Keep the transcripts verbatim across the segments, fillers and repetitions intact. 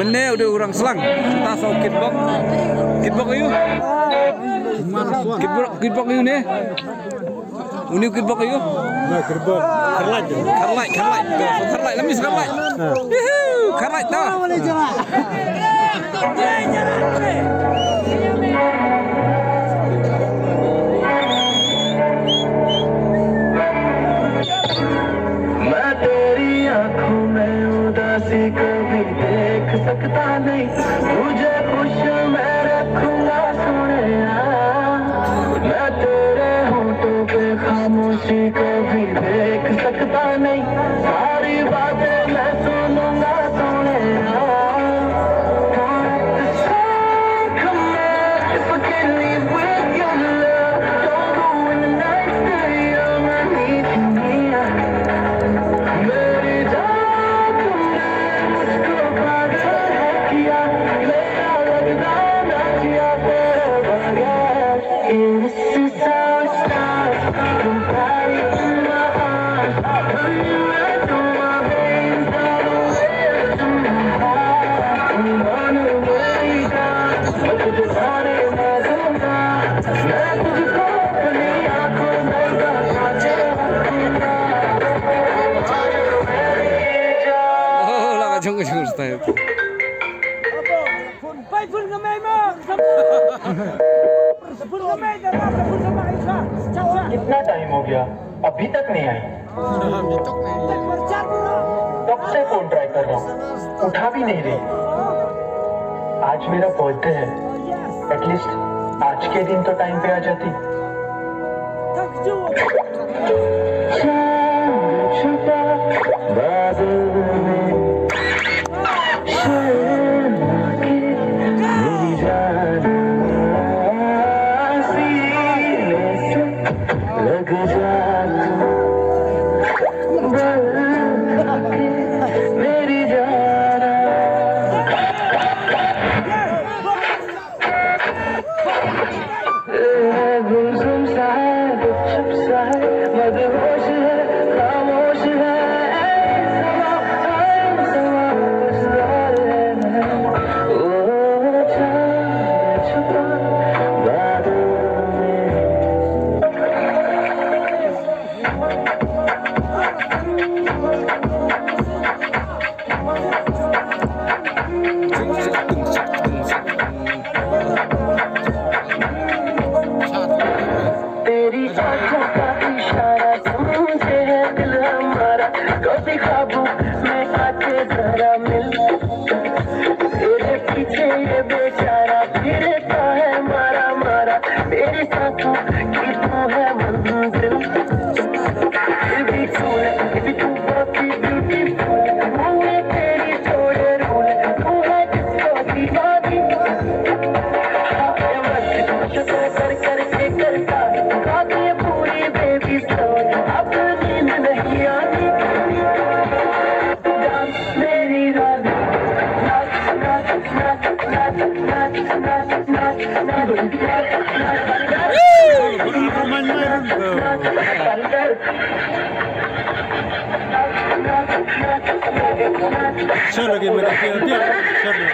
Ne u dei u rang slang. Ta sa u kitbok. Kitbok aïu? Kitbok, kitbok aïu ne? Uni u kitbok aïu? Kharlait, kharlait. Kharlait, kharlait. Lami kharlait. Yuhu, kharlait ta. मैं तेरी आंखों में उदासी कभी देख सकता नहीं, तुझे खुश मैं रखूंगा सोनिया। मैं तेरे होठों पे खामोशी कभी देख सकता नहीं, सारी बातें मैं सुनूंगा सोनिया। If I can live with your love, don't go when the night's still young, I need you near. मेरी जान, तुमने मुझको पागल है किया, मेरा लगता ना जिया तेरे बगैर। This is our stars, तुम तारे in my arms, come right to my veins, I don't live to my heart, you wanna wake up. Oh, la ka jong ka jong style. कितना टाइम हो गया, अभी तक नहीं आई? अभी तक नहीं आई। कब से फोन ट्राई कर रहा हूँ, उठा भी नहीं रही। आज मेरा बर्थडे है, एटलीस्ट आज के दिन तो टाइम पे आ जाती। चांद छुपा बादल में, शर्मा के मेरी जान, सीने से लग जा तू, बन के मेरी जान। गुमसुम सा है, गुपचुप सा है, मदहोश है, खामोश है, ऐ समा, ऐ समा, गुजर है। ओ चांद छुपा बादल में। तेरी आंखों का इशारा समझे है दिल हमारा, कभी ख्वाबों में आके जरा मिल। तेरे पीछे ये बेचारा फिरता है मारा मारा, मेरी सांसों की तू है मंजिल। फिर भी तू है, फिर भी तू बहुत ही ब्यूटीफुल। तू है तेरी जोड़े रूल, तू है जिसको दीवानी। हाँ, मैं मत तुझको कर करके करता, गा दे पूरी बेबी स्टोरी। अब नींद नहीं आती। मेरी रानी, नाच, नाच, नाच। चलो, ये मेरा प्यार, प्यार, चलो।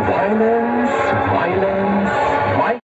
Violence, violence, violence.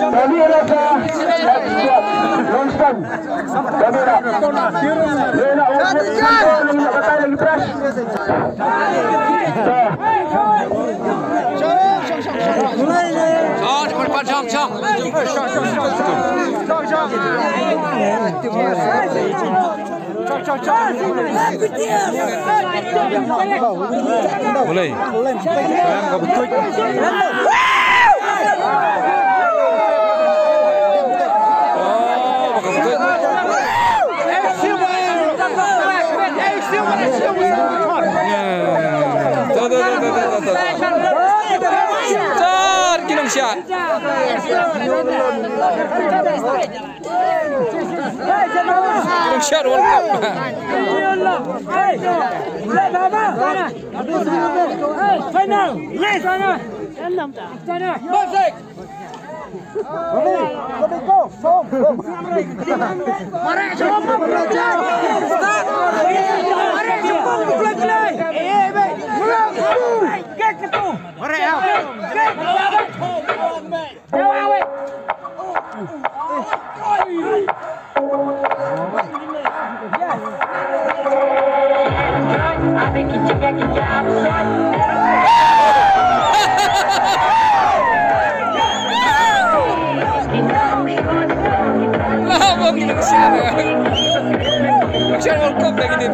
Kami rasa, non-stop. Kami rasa. Lena, oh, lagi press. Mulai. Tar, ki nongshad. Nongshad World Cup. Final. Lah, bang, kita kesian, ya. Kesian World Cup lagi ni.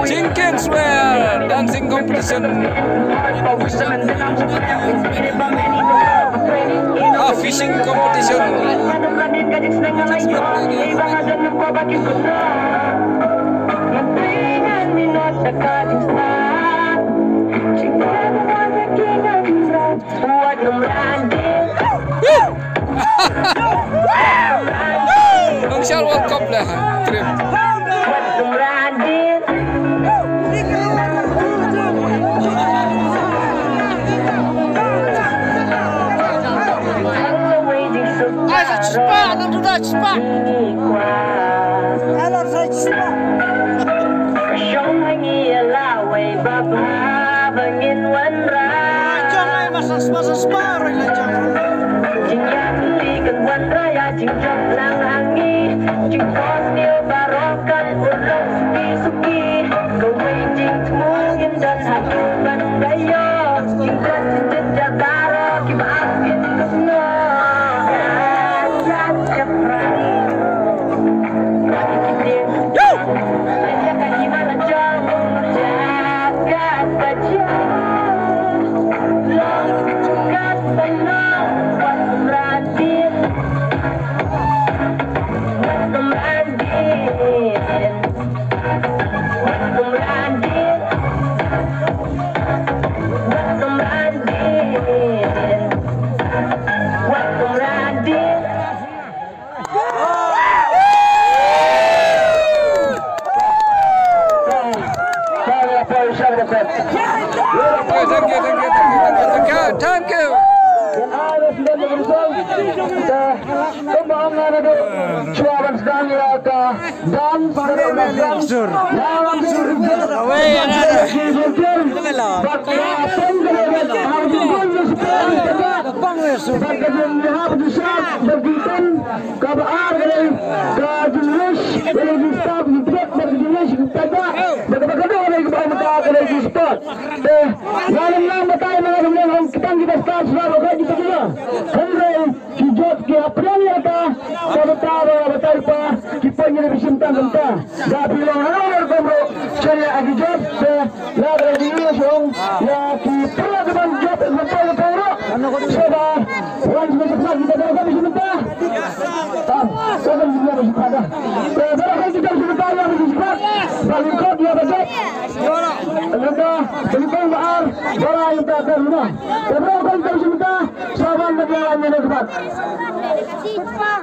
Chicken Swear dancing competition. Ah, fishing competition. Nongshad World Cup lah. Trip. Ai, sa chispa, nang tu dah chispa. Ai, lor sa chispa. Shong hangi ala wei baba bangin wanra. Jong ai masa sma sa sma roi la jong. Jingyan li kan wanra ya jingjop lang hangi. Jingpos neo barokan urlong suki suki. Kawei jingtmu ngin don hatu ban gayo. Jingpos jingjabar kiba ap kin kusno. Ya, ya, ya, Thank you, thank you, thank you, thank you, thank you, thank you. Kumba nga naduh shuwa ban sdang ïa ka dance, kaba ar ka dei ka jingleh, ka dei ka jingleh, ka dei ka jingleh, ka dei ka jingleh, ka dei ka jingleh. Te nga lam lang batai, nga lam lang ong kitang kita star star ba ka kita kita. Hynrei ki jot ki hapdeng ïa ka, ka bata ba batai pa ki pynïaid bishim tang kumta. Da phi long halor kumro, chaya ki jot te la da ki ïa shong ïa ki pynla ki ban jot kumta kumta ro. Seba wan seba seba kita ba ka bishim ta. Tam, ka ban Te baroh khun ki dang sngewthuh ïa ka jingkot ba lyngkot ïa ka jait. Lada ka lyngkot ba ar ba la ïa ka kar na. Te baroh khun ki dang sngewthuh sa wan ba la ïa ka kar.